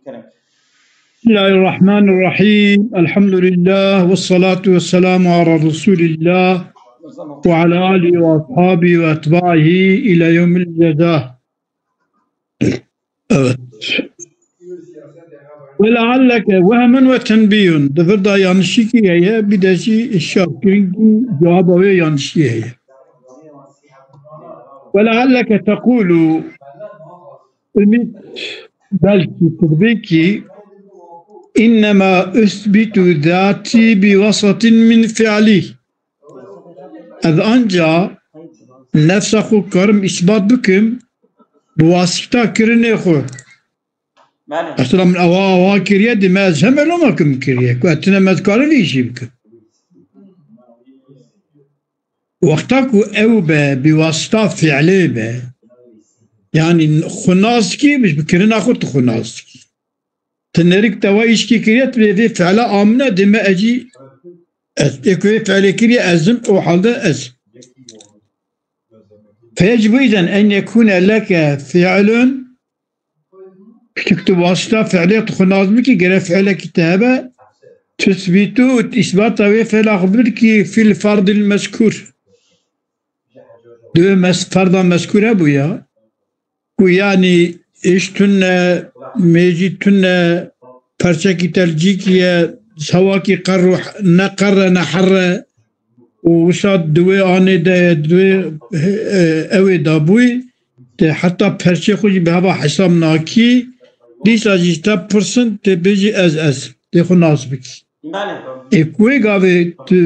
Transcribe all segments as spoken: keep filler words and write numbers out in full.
Kerem. بسم الله الرحمن الرحيم. الحمد لله والصلاة والسلام على رسول الله وعلى آله وأصحابه وأتباعه إلى يوم الجزاء. Evet. ولعلك وهما وتنبيه. Di vir de yanlışîkî heye, bir de jî şarkirin ki cevaba wê yanlışî heye. ولعلك تقول. Umîd belkî tu dibê kî, إنما أثبت ذاتي بوسط من فعلي. Ez anca nefsa xwe karim îsbat bikim bi wasîta kirinê xwe. Belê. Mesela min awa awa kiriye, dime ez heme loma kim kiriye. Ku ez tune me dikarim vî işî bikim. Wexta ku ew be, bi wasita fiilê be, yanî xwe nas dikî, bi kirina xwe tu xwe nas dikî. Ti nerik te wa îşkî kiriye, tu vê fiila amine, dime ecî ez. Ê ku vê fiilê kiriye, ez im, o halde ez. فيجب إذن أن يكون لك فعل. Piştî ku tu wasita fiilê tu xwe nas bikî, gere fiilekî te hebe, تثبت û îsbata wê fiila xwe bikî في الفرض المذكور. Di wê mes-, ferda mezkûr hebû ya. Ku yanî îş tune, mêjî tune, perçekî telcîkî ye, sewakî qerr û h-, ne qerre ne herre. Û wisa di wê anê de ye, di wê, e, ew ê dabûyî, te heta perçê xwe jî bi heva hesab nakî, dîsa jî ji te pirsin, tê bêjî ez, ez, tê xwe nas bikî. Belê. Ê ku wê gavê tu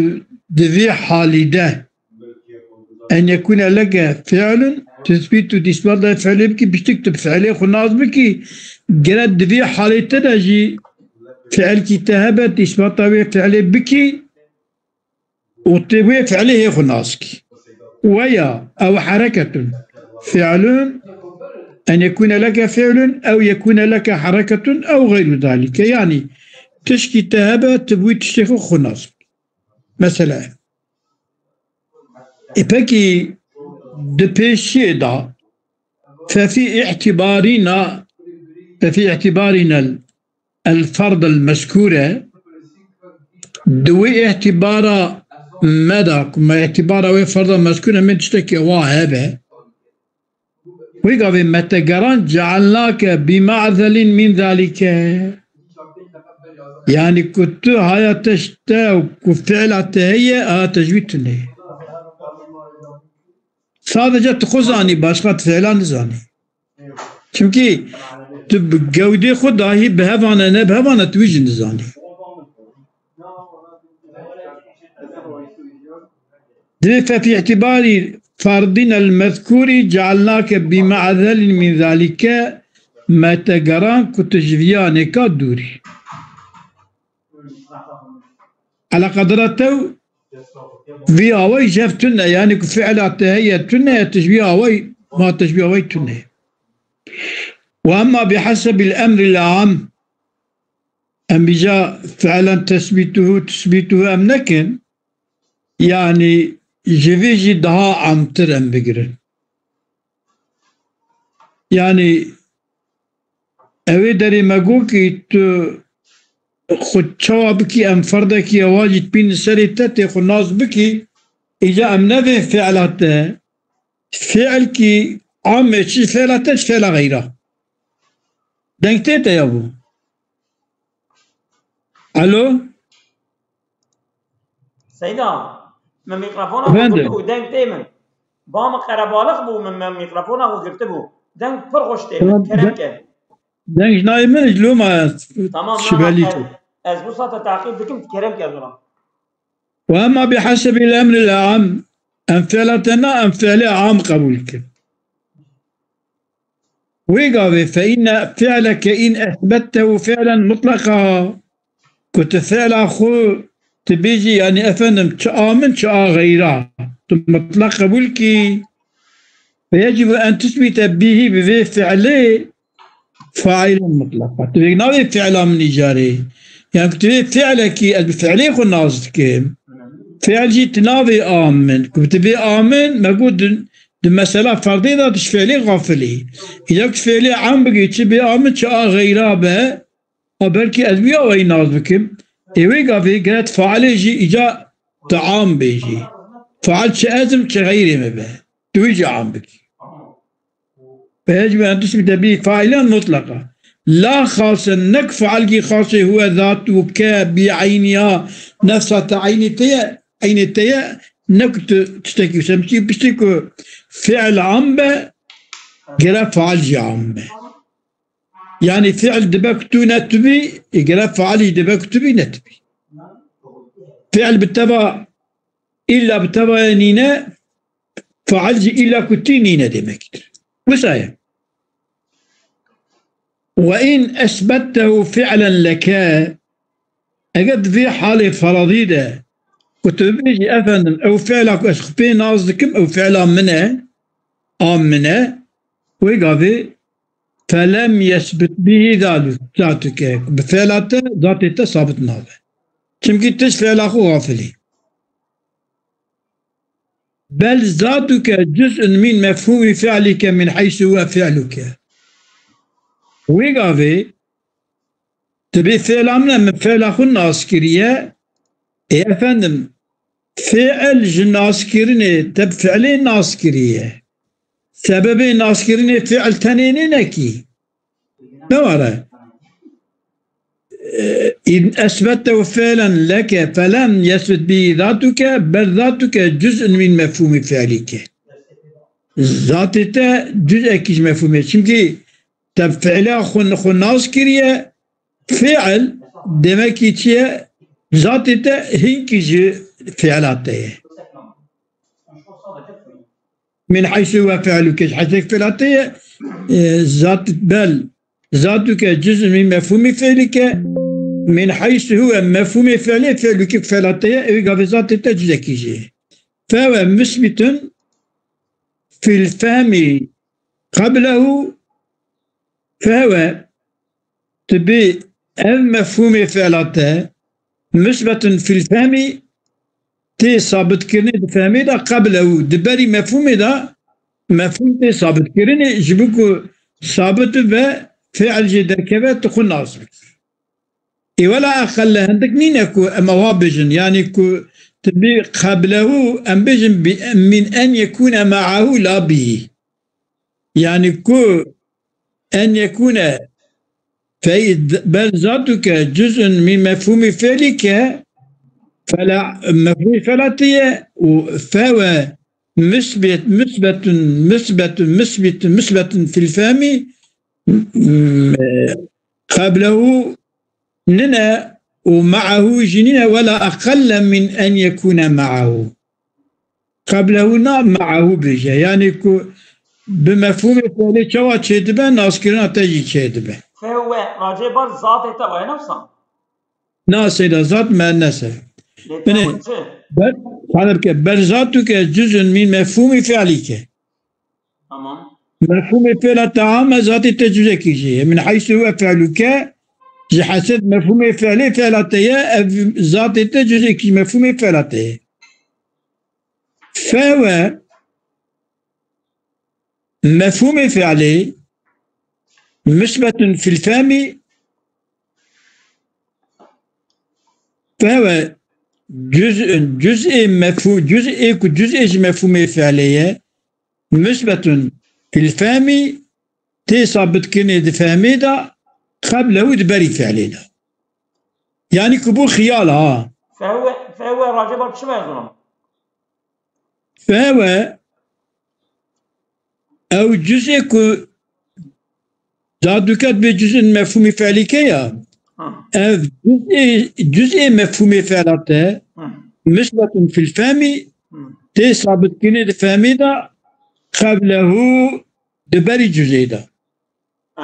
di vî halî de, أن يكون لك فعل تثبت û îsbata fiilê bikî, piştî tu fiilê xwe nas bikî, gere di vî halê te de jî fiilkî te hebe, tu îsbata wê fiilê bikî, û tu wê fiilê hê xwe nas kî. Weya ew hereketun fiilun, en yekûne leke fiilun ew yekûne leke hereketun ew xeyru zalike. Yanî tişkî te hebe, tu bi wî tiştê xwe xwe nas bikî. Mesela. E pekî di pêşiyê de fefî îtîbarîna, fefî îtîbarîna el ferd el mezkûre, di wê îtîbara me de, ku me îtîbara wê ferda mezkûre, me tiştekî ewa hebe. Wê gavê me te geran cealnake bî me'zelîn mîn zalîke. Yanî ku tu haya te ji te û ku fiila te heye, haya te ji wî tune ye. Sadece tu xwe zanî, başqa tu fiila nizanî. Çimkî tu bi gewdê xwe dahî bi hevane ne bi hevane tu wî jî nizanî. Divê fefî îtîbarî ferdîn el mezkûrî cealnake bî me'zelîn mîn zalîke, me te geran ku tu ji viyanêka dûrî. Eleqedira tew vî awayî jev tune, yanî ku fiila te heye tune, tu ji vî awayî, ma tu ji vî awayî tune. Ve emma bi hesebil emril am, em bîja fiilen tesbîtuhu, tusbîtuhu em nekin, yanî ji vî jî daha amtir em bigirin. Yanî ew ê derê me got kî tu xwe çawa bikî em ferdekî ewa jî dibînin serê te tê xwe nas bikî, îca em nevê fiila te, fiilkî amê çi fiila te, çi fiila xeyra. Deng tê te ya bû. Alo? Seyda, min mîkrofona xwe girtibû, deng tê min. Ba min qerebalix bû, min, min mîkrofona xwe girtibû. Deng pir xweş tê min, kerem ke. Deng ji nayê min ji loma. Tamam, şibelî ez, ez bu sate taqîb dikim, kerem ke zora. Ve emma bi hesebil emril am, em fiila te na, em fiilê am qebûl kin. Wê gavê fe inne fi'leke in esbettehu fi'len mutleqa. Ku tu fi'la xwe tu bêjî, yanî efendim, çi a min, çi a xeyra. Tu mutlaq qebûl kî. Fe yecibu en tusbite bihî bi vê fi'lê fa'ilen mutleqa. Tu vê navê fi'la min îcarê. Yanî ku tu vê fi'lekî ez bi fi'lê xwe nas dikim. Fi'l jî tu navê a min. Ku tu vê a min, me got di, di mesela ferdê de tu ji fi'lê xafilî. Îca ku fi'lê am bigî, çi bê a min, çi a xeyra be, A belkî ez wî awayî nas bikim. Ê wê gavê geret failê jî îca tu am bêjî. Fail çi ez im, çi xeyrê me be. Tu wî jî am bikî. Peyec mühendis bi debî failen mutlaqa. La xasen, nek fail gî xasê huwe zatuke bi eyniha, nefsa te eynê te ye, eynê te ye, nek tu tiştekî wisa. Piştî ku fiil am be, gere fail jî am be. Yani fiil dibe ku tu ne tu bî, e, gere fail jî dibe ku tu bî ne tu bî. Fiil bi teva, illa bi tevaya nîne, fail jî illa ku tî nîne demektir. Wisa ye. Ve in esbettehu fi'len leke, eger di vê halê feradî de ku tu bibêjî, efendim, ew fi'la ku ez xwe pê nas dikim, ew fi'la min e, a min e, wê gavê felem yesbit bihî zalu-, zatuke, bi fi'la te, zatê te sabit nabe. Çimkî tu ji fi'la xwe xafilî. Bel zatuke cuz'un min mefhûmî fi'like min heysu huwe fi'luke. Wê gavê, tu bê fi'la min e, min fi'la xwe nas kiriye. Ê efendim, fi'l ji naskirinê te bi fi'lê nas kiriye. Sebebê naskirinê fi'l tenê nê nekî. Ne were. E, in esbettehu fi'len leke felem yesbit bihî zatuke, bel zatuke cuz'un min mefhûmî fi'like. Zatê te cuz'ekî ji mefhûmê. Çimkî te fi'la xwe, xwe nas kiriye, fi'l demekî çi ye? Zatê te hinkî ji fi'la te ye. Min heysu huwe fi'luke, ji heysu fi'la te ye, e, zat, bel, zatuke cuz'un min mefhûmî fi'like, min heysu huwe mefhûmê fi'lê fi'luke fi'la te ye, ew gavê zatê te cuz'ekî jî ye. Fehuwe musbitun fil fehmî qeblehu, fehuwe, tu bê ev mefhûmê fi'la te, musbetun fil fehmî, tê sabitkirinê di fehmê de qeblehu, di berî mefhûmê de mefhûm tê sabitkirinê, ji bo ku sabit bibe, fi'l jê derkeve, tu xwe nas bikî. Ê wela eqelle hindik nîne ku em ewa bijin, yanî ku tu bê qeblehu, em bijin bi, min en yekûne me'ahu la bihî. Yani ku en yekune fe-, bel zatuke cuz'un min mefhumi fi'like, fela, mefhumi fi'latiye û fewe musbet, musbetun, musbetun, musbetun, musbetun fil fehmi, m-, qablehu nine û ma'ahu jî nine, wela aqelle min en yekune ma'ahu. Qablehu na ma'ahu bêje. Yani ku bi mefhumê fi'lê çawa çêdibe, naskirina te jî çêdibe. Fewe, racê bar zatê te waye nefsan. Na seyda zat muennes e. Lê Binê, fewe çi? Ber, tanir ke, ber zatuke cüzün min mefhumi fi'like. Tamam. Mefhumê fi'la te am e, zatê te cüzekî jî ye. Min heysu huve fi'luke, ji hesed mefhumê fi'lê fi'la te ye, ev zatê te cüzekî mefhumê fi'la te ye. Fewe mefhumê fi'lê musbetun fil fehmi, fewe cüz'ün, cüz'ê mefhu-, cüz'ê ku cüz'ê ji mefhumê fi'lê ye, musbetun fil fehmi, tê sabitkirinê di fehmê de, qeblehu di berî fi'lê de. Yani ku bû xiyal ha. Fewe, fewe raceba çi be zonom? Fewe, ew cüz'ê ku da duket bê cüz'in mefhumî fi'lîke ya. Hı. Ev cüz'ê, cüz'ê mefhumê fi'la te, Hı. Musbetun fil fehmi, Hı. Tê sabitkirinê di fehmê de, qeblehu di berî cüz'ê de. Eh.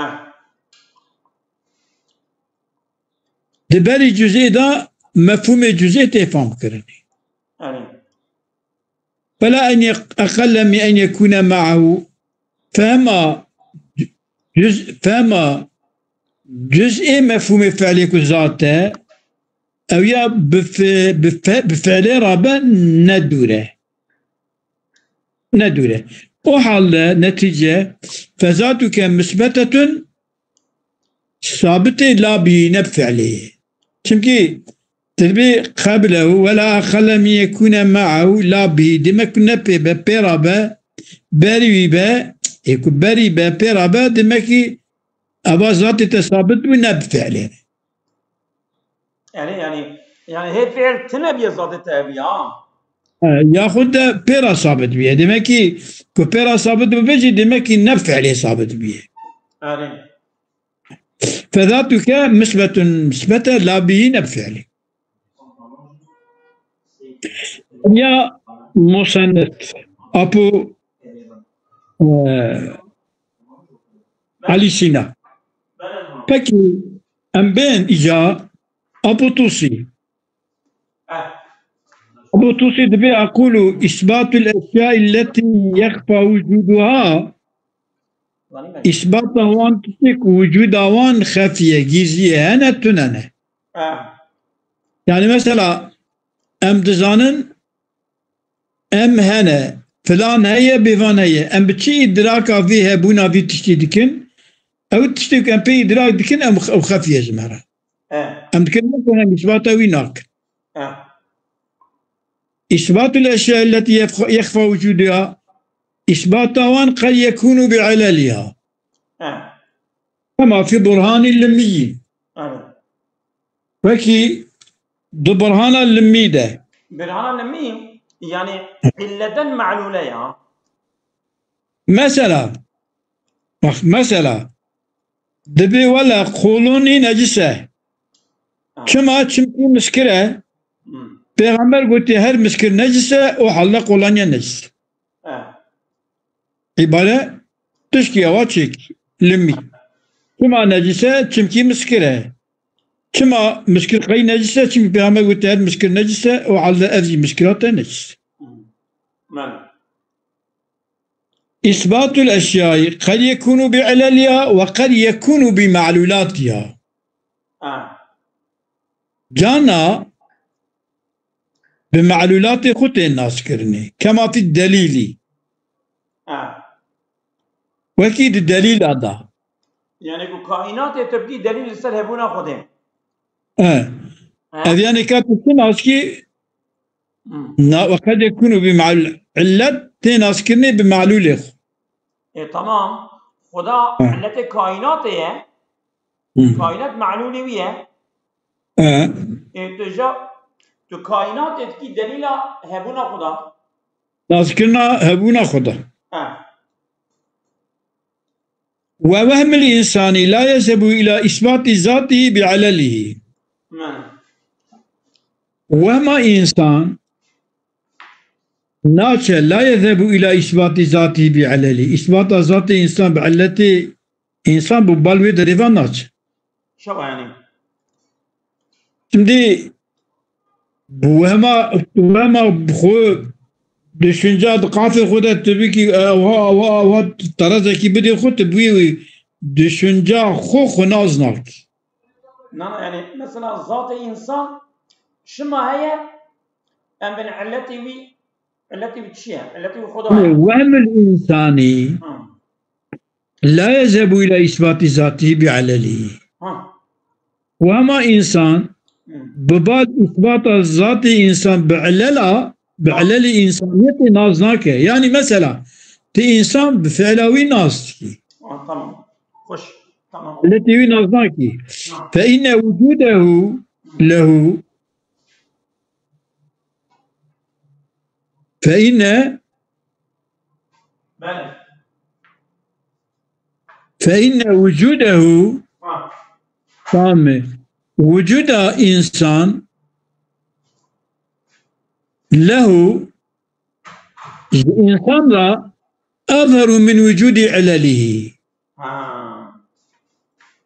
Di berî cüz'ê de mefhumê cüz'ê tê fam kirinê. Erê. Fela en yek-, eqelle min en yekune ma'ahu. Fehma cüz-, fehma cüz'ê mefhumê fi'lê ku zat e, ew ya bi fe-, bi fe-, bi fi'lê rabe ne dûr e. Ne dûr e. O halde netîce fezatuke musbetetun, sabitê la bî ne bi fiilê. Çimkî tu dibê qeblehu wela aqelle min yekûne me'ehu la bî, demek ku ne pê be, pê ra be, berî wî be, ê ku berî be, pê ra be, demek ki eva zatê te sabit bû ne bi fiilê. Yani, yani, yani hê fiil tine bîye zatê te ev ya. E, yaxud de pê ra sabit bîye. Demek ki ku pê ra sabit bibe jî demek ki ne fiilê sabit bîye. Yani. Fezatuke misbetun, misbete la bî ne fiilê. Ya musennif, apo, e, Elî Sîna. Peki, em bên îca apo Tusî. Apo Tusî dibê aqulu isbatul eşyai lletî yexfa wucuduha, îsbata wan tiştê ku wucuda wan xefiye, gîziye, hene tune ne. Yani mesela em dizanin em hene, filan heye, bêvan heye. Em bi çi îdraka vî hebûna vî tiştî dikin? Ew tiştê ku em pê îdrak dikin, em ew xefiye ji me re. Em dikin ne ku em îsbata wî nakin. Îsbatul eşya elletî yexfa wucudiha, îsbata wan qed yekûnu bi eleliha. Kema fî burhanî limmiyî. Wekî di burhana limmî de. Burhana limmî, yani illeden me'lule ya. Mesela, bak mesela, dibê wele qolonî necis e. Çima? Çimkî miskir e. Pêxember gotî her miskir necis e, o halde qolaniye necis e. Îbare tişkî ewa çêkî, limmî. Çima necis e? Çimkî miskir e. Çima miskir qey necis e? Çimkî Pêxember gotî her miskir necis e, o halde ev jî miskira te necis e. Îsbatul eşyayî qed yekûnu bi eleliha ve qed yekûnu bi me'lulatiha. Cana bi me'lulatê xwe tên naskirinê. Kema fî delîlî. Wekî di delîla da. Yani ku kaînatê tu bikî delîl li ser hebûna Xwedê. E. Ev yani ka tu çi naskî na ve qed yekûnu bi me'lul. Illet tê naskirinê bi me'lulê xwe. E, tamam. Xweda illetê kaînatê ye. Kaînat me'lulê wî ye. E. E, tu ja, tu kaînatê dikî delîla hebûna Xweda. Naskirina hebûna Xweda. E. Ve wehmil insanî la yezhebu ila isbati zatî bi elelihi. Wehma însan naçe la yezhebu ila isbati zatî bi elelihi. Îsbata zatê însan bi elletê însan bu bal wê derê ve naçe. Şewa yani. Şimdi bi wema, wema xwe düşünce di qafê xwe de tu bikî, ewa, ewa, ewa, terezekî bidê xwe, tu bûyê wî düşünce xwe xwe naz nakî. Na, na, yani mesela zatê însan şima heye, em bin illetê wî, illetê wî çi ye? Illetê wî Xweda ye. Wehmil însanî la yezhebu ila îsbatî zatî bi elelî. Wema însan bi bal îsbata zatê însan bi elela, bi elelî însaniyetê naz nake. Yani mesela, ti însan bi fiila wî naz dikî. Tamam. Xweş. Tamam. Fiiletê wî naz nakî. Fe inne wucudehu lehu. Fe inne Belê. Fe inne wucudehu, tamam mı? Wucuda insan lehu, ji insan ra azheru min wucudi ilelihi. Ha.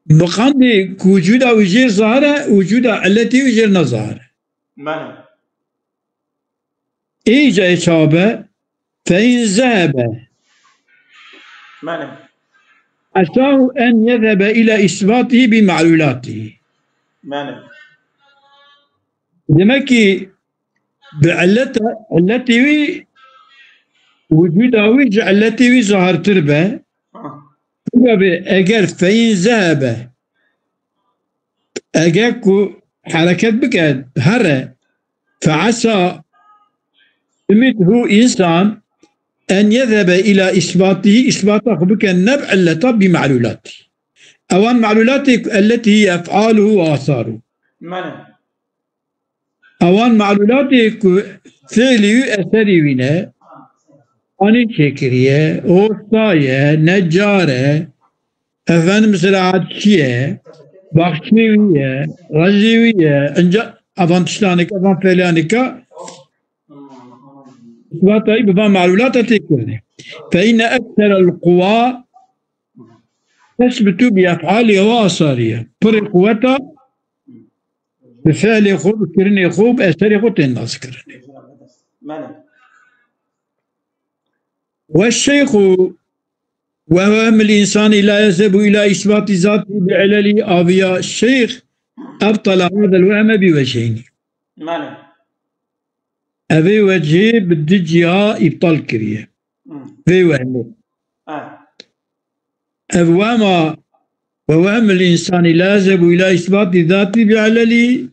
Bi qandê ku wucuda wî jêr zahir e, wucuda iletê wî jêr nezahir e. Belê. Êca ê çawa be? Fe in zehebe. Belê. Esahu en yezhebe ila isbatihi bi ma'lulatihi. Belê. Demek ki bi illete, illetê wî, wucuda wî ji illetê wî zahirtir be. Ha. Tabi eger fe in zehebe Eger ku hereket bike, here, fe'esa, umît hu însan en yezhebe ila îsbatî, îsbata xwe bike ne bi illeta, bi me'lûlatî. Ewan me'lûlatê ku elletî hiye ef'aluhu ve asaru. Mane. Ewan me'lûlatê ku fi'lî wî eserî wî ne, anî çêkiriye, hosta ye, necar e, efendim sirahatçî ye, baxçê wî ye, rejê wî ye, inca evan tiştanêka, evan fêlanêka, îsbatayî bi van me'lûlata tê kirinê. Fe inne ekserel quwa tesbitu bi ef'alî ve asarî ye. Pirê quweta bi fi'lê xwe, bi kirinê xwe, bi eserê xwe tên naskirinê. Mane. Ve şeyxu ve wehmil însani la yezhebu ila îsbatî zatî bi ilelî, aviya şeyx ebtala hadel wehme bi weceyni. Mane. Evê wecihê bi du ciha îptal kiriye. Hmm. Vê wehmê. Ah. Ev wema ve wehmil însani la yezhebu ila îsbatî zatî bi ilelî,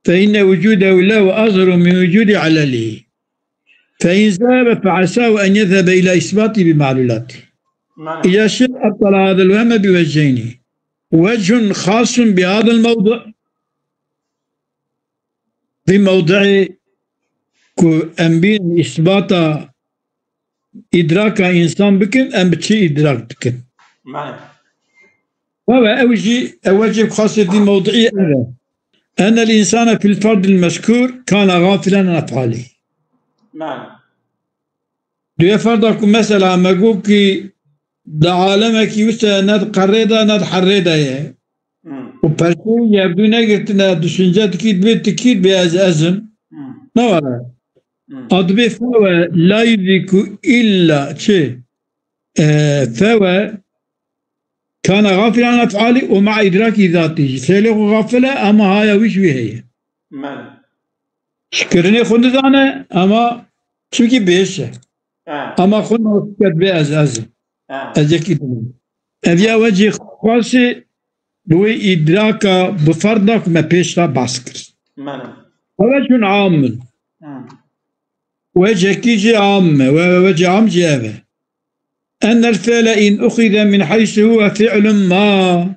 fe inne wucûdehu lehu azhiru min wucûdi ilelî. Fe in zehebe fe esahu en yezhebe ila îsbatî bi me'lûlatî. Mane. Îca şir ebtala hadel wehme bi weceyni. Wechun xasun bi hadel mewdi. Vî mewdi'ê ku em bîn îsbata îdraka însan bikin, em bi çi îdrak dikin? Mane. Baba, ew jî, ew wecê xasê vî mewdi'î ev e. Enel însane fil ferdil mezkûr kana gafilen an ef'alî. Mane. Duye ferda ku mesela me got ki di alemekî wisa ne di qerrê de, ne di herrê de ye. Hmm. Û persê yevdû negirtine, düşünce dikî dibê tikî dibê ez, ez im. Hmm. Ne were? Hmm. A dibê fewe la yudriku illa çi? E, fewe kana gafilan ef'alî û ma idrakî zatî. Ji fêlê xwe gafil e, ama haya wî ji wî heye. Mane. Ji kirinê xwe dizane, ama çimkî bêş e. Ha. Ama xwe nas dike dibê ez, ez im. Ha. Ez yekî din im. Ev ya wecî xasê bi wê îdraka bi ferda ku me pêş de bas kir. Mane. Ew wecun am min. Ha. Wecekî jî am me. We, we, wecê am jî ev e. Enel fi'le in uxize min heysu huwe fi'lun ma.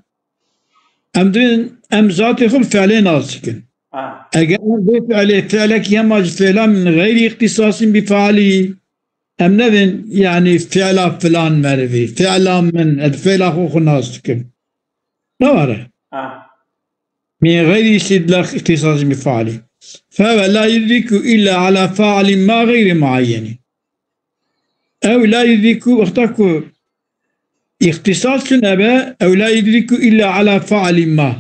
Em dibin, em zatê xwe bi fi'lê nas dikin. Ha. Eger em vê fi'lê, fi'lekî hema ji fi'la min xeyrî îxtîsasîn bi fi'lî, em nebin, yanî fi'la filan merivî, fi'la min, ez fi'la xwe xwe nas dikim. Ne were? Ha. Min xeyrî îstîdlal îxtîsasîn bi fi'lî. Fehuve la yudriku illa ala fa'lin ma xeyrî muayyenî. Ew la yudriku, wexta ku îxtîsas çi nebe, ew la yudriku illa ala fa'lin ma.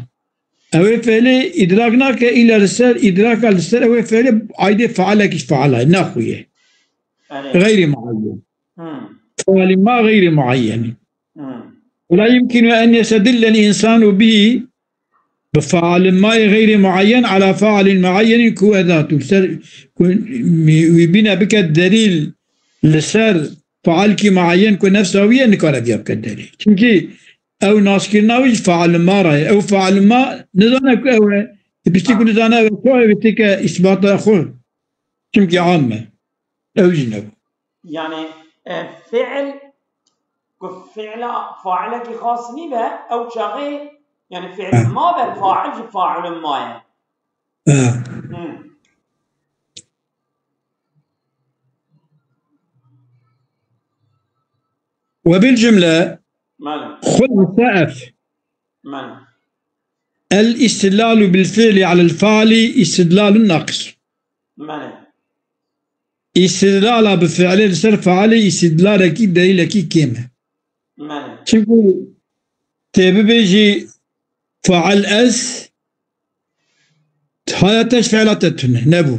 Ew ê fi'lê îdrak nake, îlla li ser, îdraka li ser ew ê fi'lê aydê fa'lekî ji fa'la ye, ne xwe ye. Yanî. Xeyrî muayyen. Hmm. Fa'lin ma xeyrî muayyenî. Hmm. Ve la yumkinu en yestedillel însanu bihî bi fa'lin mayê xeyrî muayyen ala fa'lin muayyenîn ku edatû. Ser ku wî bîne bike delîl li ser fa'lkî muayyen ku nefsa wî ye, nikare viya bike delîl. Çimkî ew naskirina wî ji fa'lin ma re ye. Ew fa'lin ma nizane ku ew e. Piştî ku nizane ew e, ku ew ê têke îsbata xwe. Çimkî am e. Ew jî nebû. Yanî, e, fi'l, ku fi'la failekî xas nîbe, ew çaxê, yanî fi'l He. ma be fail ji failin ma ye. He. Hı. Ve bil cümle, Mane. Xulasa ev. Mane. El istidlalu bil fi'li alel faili istidlalun naqis. Mane. Îstidlala bi fi'lê li ser failê îstidlalekî, delîlekî kêm e. Mane. Çimkî tê bibêjî fail ez, haya te ji fi'la te tune nebû.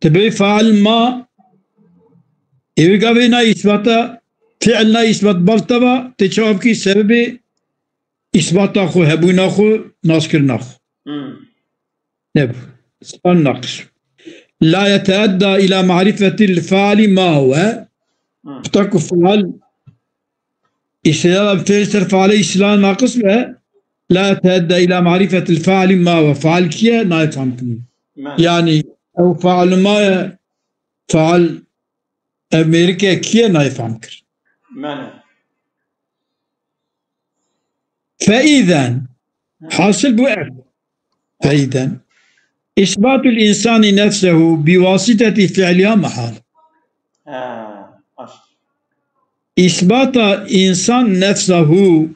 Te bê fail ma, ê wê gavê na îsbata, fi'l na îsbat bal te ba, tê çawa bikî sebebê îsbata xwe, hebûna xwe, naskirina xwe. Hmm. Nebû. Sifan naqis. La yeteedda ila marifetil faali ma huwe. Hmm. Pita ku faal îstidlala bi fiil ser faalê îstidlal naqis be, لا يتعدى إلى معرفة الفاعل ما هو. Faal kî ye? Nayê fehm kirin. Mane. Yanî ew faal ma ye, faal ev mêrik e kî ye? Nayê fehm kirin. Mane. فإذا, hasil bû ev. فإذا إثبات الإنسان نفسه بواسطة فعلها محال. Ha, baş. Îsbata însan nefsahu,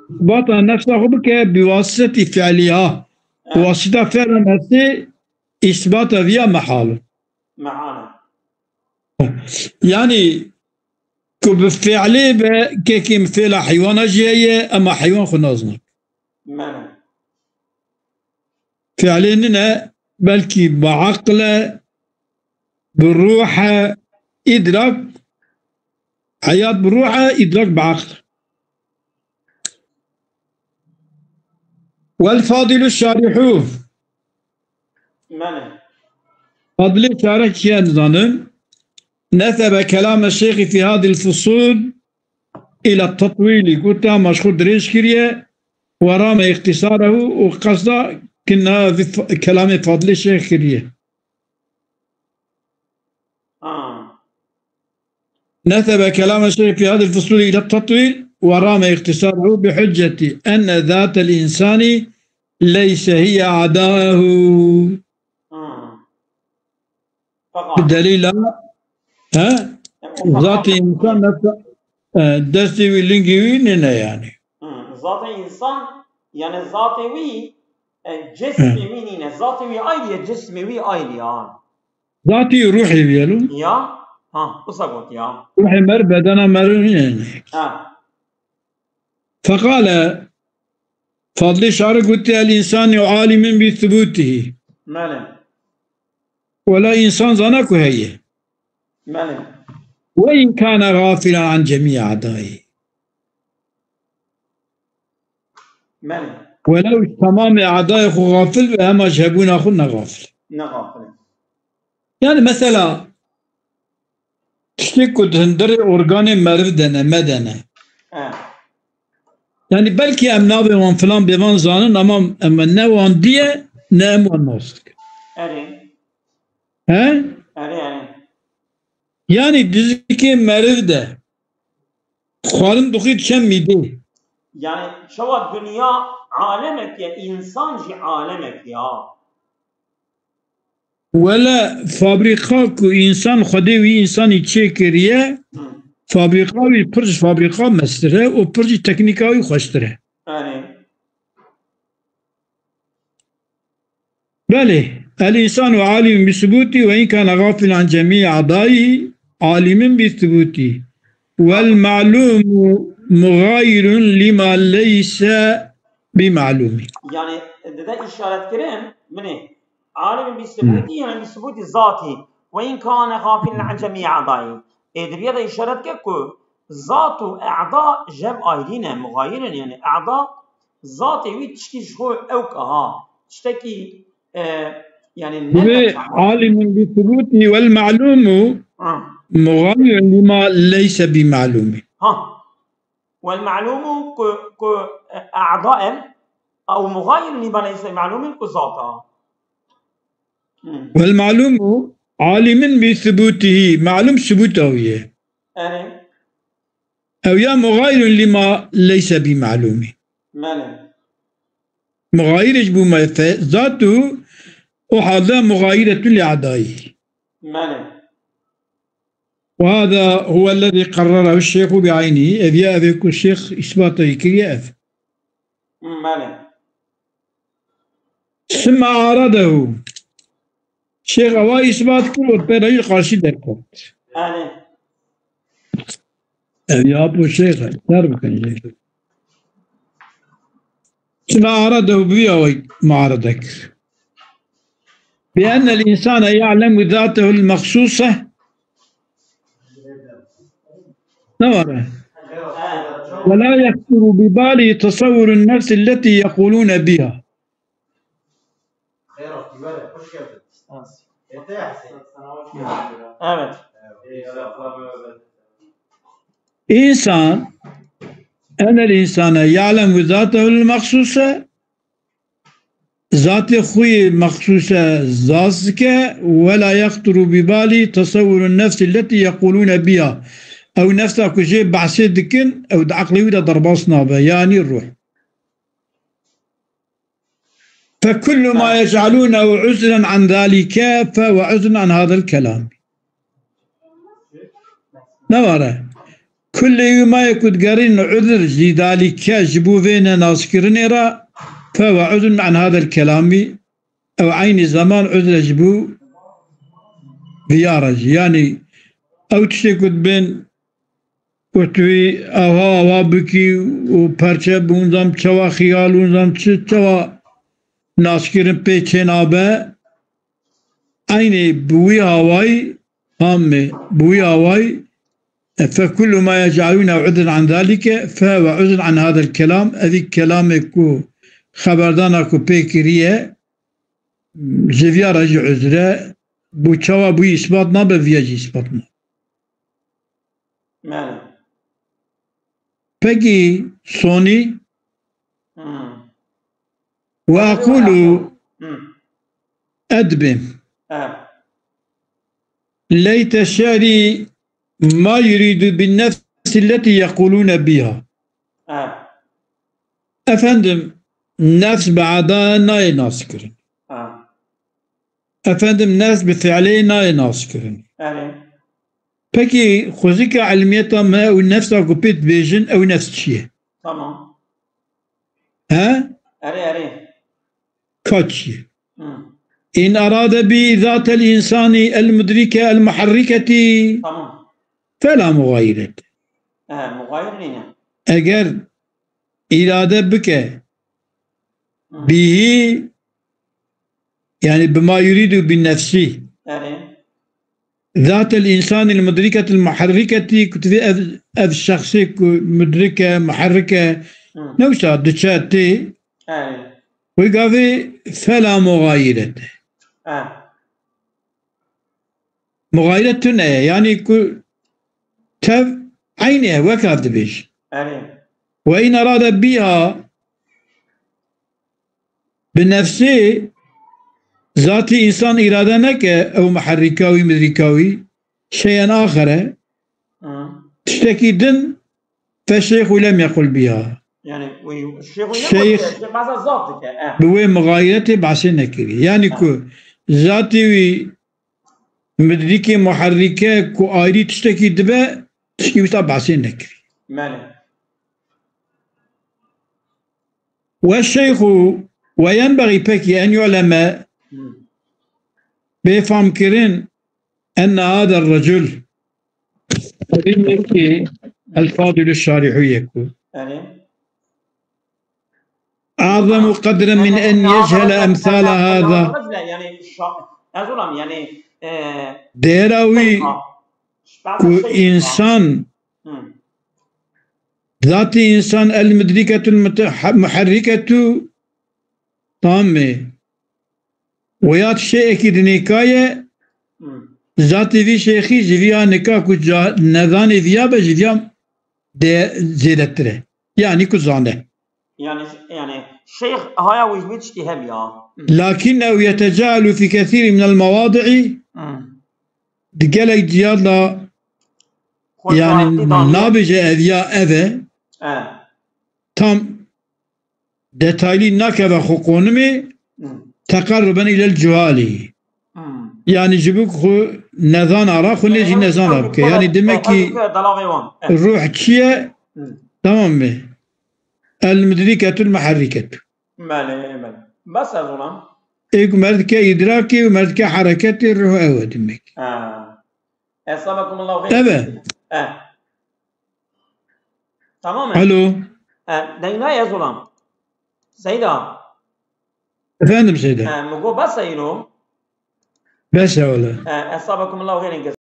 îsbata nefsahu bike bi wasiteti fi'liha. Evet. Wasita fi'la nefsê îsbata viya mehal. Mehal e. Yanî ku bi fi'lê be, kekê min fi'la heywana jî heye, ema heywan xwe nazine. Mene. Fi'lê nine, belkî bi aql e, bi ruh e, îdrak, heyat bi ruh e, îdrak bi aql. Wel fadilu şarihû. Mene. Fadilê şarih kî ye dizanin? Nesebe kelame şeyxî fî hadil fusûl îla tetwîlî, gote ma ji xwe dirêj kiriye, we rame îxtîsarehu û qesda kina vî f-, kelamê Fadilê Şêx kiriye. Ha. Nesebe kelame şeyxî fî hadil fusûl îla tetwîl we rame îxtîsarehu bi huccetî enne zatel însanî leyse hiye adahu. Ha. Bi delîla, he? Zatê însan nefsa, e, destê wî, lingê wî nîne yanî. Hı, zatê însan, yanî zatê wî, e, cismê wî nîne. Zatê wî ayrı ye, cismê wî ayrı ya. Zatê wî ruhê wî ye lo. Ya, ha, wisa got ya. Ruhê mer, bedena mer nîne. Ha. Feqale, Fadlê Şarih gotiye, el însanu alimin bi thubutihî. Mele. Wela însan zana ku heye. Mele. Ve in kane gafilan an cemî adayî. Mele. Welew ji temamê adayê xwe gafil be, hema ji hebûna xwe ne gafil. Ne gafil. Yani mesela, tiştê ku di hundirê organê meriv de ne, me de ne. He. Yani belkî em nabê wan filan bê van zanin, ama em ne wan diye, ne em wan nas dikin. Erê. He? Erê, erê. Yani dizikê meriv de xwarin dixwî diçe mîdê. Yani çawa dinya alemek ye, însan jî alemek ya. Wele fabrîka ku însan Xwedê wî însanî çêkiriye, fabrîka wî pir ji fabrîka mestir e û pir jî teknîka wî xweştir e. Erê. Belê, el însanu alimun bi subutî ve in kane gafilan an cemî adayî, alimun bi subutî. Wel ma'lumu mughayirun lima leyse bi ma'lumi. Yani dide işaret kirin, binê. Alim bi subutî, yani bi subutî zatî. Ve in kane gafilan an cemî a'dayî. Ê dibiye de işaret ke ku zat û a'da jev ayrî ne, muxayir in, yani a'da zatê wî tiştî ji xwe ewk a ha. Tiştekî, e, yani ne. Divê alimin bi subutî wel ma'lumu muxayir lima leyse bi ma'lumi. Ha. Wel ma'lumu ku, ku, e, a'da in, ew muxayir lima leyse ma'lumin ku zat a. Hmm. Wel ma'lumu alimin bi subutihî, ma'lum subuta wî ye. Erê. Ew ya muxayirun lima leyse bi ma'lumi. Mele. Muxayir ji bû me fe-, zat û o halde muxayiretun li adayî. Mele. Ve hada huwellezî qarrerehu şêxu bi eynî. Ev ya ev ê ku şêx îsbata wî kiriye ev. Mele. Sümme aradehu. Şêx ewa îsbat kir û pê re jî qarşî derket. Mele. Ev ya bu şêx e. Ser bikin şêx. Sümme aradehu bi ewa muarede kir. بأن الإنسان يعلم ذاته المخصوصة. Ne var? ولا يخطر بباله تصور النفس التي يقولون بها. Evet. İnsan أن الإنسان يعلم ذاته المخصوصة، zatê xwe yê mexsûse zaz dike, ولا يخطر بباله تصور النفس التي يقولون بها. Ew nefsa ku jê behsê dikin, ew di eqlê wî de derbas nabe, yanî ruh. فكل ما يجعلونه عذرا عن ذلك فهو عذر عن هذا الكلام. Neware. Kulê wî ma yê ku digerîn uzr jî dalîke ji bo vê nenaskirinê re, فهو عذر عن هذا الكلام. Ew eynî zeman uzre ji bo viya re jî. Yanî ew tiştê ku dibên û tu wî awa awa bikî û perçe bûn zam çawa xiyal û zam çi çawa naskirin pê çênabe. Eynî bi wî awayî, hamê, bi wî awayî, فكل ما يجعلونه عذرا عن ذلك فهو عذر عن هذا الكلام. Evî kelamê ku xeberdana ku pê kiriye, ji viya re jî uzre, bû çawa bûyî îsbat nabe, viya jî îsbat nabe. Mele. Pekî sonî Hmm. وأقول Hmm. أدب. Eh. ليت شعري ما يريد بالنفس التي يقولون بها. Eh. Efendim, nefs bi eda nayê naskirin. Eh. Efendim, nefs bi fiilê nayê naskirin. Erê. Pekî xwezika ilmiyeta me û nefsa ku pê dibêjin, ew nefs çi ye? Tamam. He? Erê, erê. Ka çi ye? Hı. إن أراد به ذات الإنسان المدركة المحركة Tamam. فلا مغايرة. He, muxayir nîne. Eger îrade bike, Hı. bihî, yani بما يريد بالنفس. Erê. ذات الإنسان المدركة المحركة, ku divê ev, ev şexsê ku mudrike, muherrike, Hı. ne wisa diçe tê, Erê. wê gavê فلا مغايرة. He. Muxayret tune ye, yanî ku tev eynî ye, wek ev dibêj. Erê. وإن أراد بها, bi nefsê zatî însan îrade neke, ew muherrîka wî, midrîka wî, şeyen axere, Hı. tiştekî din, فالشيخ لم يقل بها. Yani, wî, şeyxû Şeyx Şeyx behsa zaf dike, eh. bi wê muxayiretê behsê nekiriye. Yani ku zatê wî midrîkê muherrîke ku ayrî tiştekî dibe, tişkî wisa behsê nekiriye. Mele. والشيخ وينبغي pekî أن يعلم Hmm. bê famkirin أن هذا الرجل Evî yekî الفاضل الشارح yekû. Yani. أعظم قدرا من أن يجهل أمثال هذا. Yani, şa-, ez olam, yani, e, Değera wî ku insan, Hı. zatî insan المدركة المتح-, المحركة, tamam mı? Weyat şeyekî dinêkaye, Hı. zatê vî şeyxî ji viya nika ku ca-, nezanê viya be ji viya de zêdetir e. Yani ku zane. Yani, yani şeyx haya wî ji wî tiştî hemiya. Hı. لكنه يتجاهل في كثير من المواضع. Hı. Di gelek ciya de Xwe yani zahî daniye. Nabêje ev ya ev e. E. Tam detaylî nakeve xwe qonimê, Hmm. teqerruben ilel cuhalî. Hmm. Yani ji bo xwe nezana ra xwe nêjî nezana bike. Yani demek ki ruh çi ye? Hmm. Tamam mı? El mudriketul muharriketu. Mele, mele. Bes ez olam. Ê ku merdike îdrakê û merdike hereketê ruh ew e demek. Ha. Esabakumullahu xeyr. Eve. Eh. Tamam mı? Alo. Eh, dengay ez olam. Seyda. Efendim Seyda. Eh, mi go bes e îro. Bes e wala. Eh, esabakumullahu xeyr.